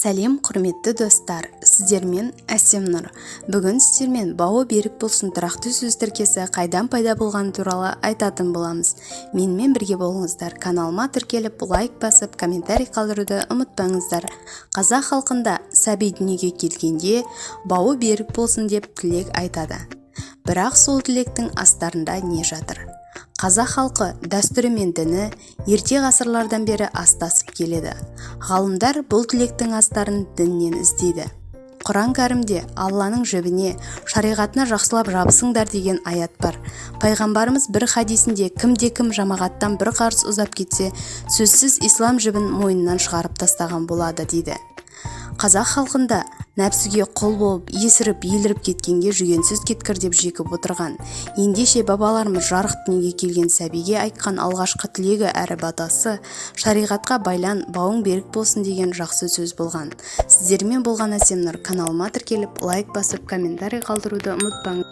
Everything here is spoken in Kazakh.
Сәлем, құрметті достар! Сіздермен Әсемнұр. Бүгін сіздермен «Бауы берік болсын» тұрақты сөз тіркесі қайдан пайда болғаны туралы айтатын боламыз. Менімен бірге болыңыздар. Каналыма тіркеліп, лайк басып, комментарий қалдыруды ұмытпаңыздар. Қазақ халқында сәби дүниеге келгенде «Бауы берік болсын» деп тілек айтады. Бірақ сол тілектің астарында не жатыр? Қазақ халқы дәстүрі мен діні ерте ғасырлардан бері астасып келеді. Ғалымдар бұл тілектің астарын діннен іздейді. Құран Кәрімде «Алланың жібіне, шариғатына жақсылап жабысыңдар» деген аят бар. Пайғамбарымыз бір хадисінде: «Кімде-кім жамағаттан бір қарыс ұзап кетсе, сөзсіз ислам жібін мойнынан шығарып тастаған болады», – дейді. Қазақ халқында нәпсіге құл болып, есіріп, еліріп кеткенге «Жүгенсіз кеткір» деп жекіп отырған. Ендеше, бабаларымыз жарық дүниеге келген сәбиге айтқан алғашқы тілегі әрі батасы «Шариғатқа байлан, бауың берік болсын» деген жақсы сөз болған. Сіздермен болған Әсемнұр. Каналыма тіркеліп, лайк басып, комментарий қалдыруды ұмытпаңыз.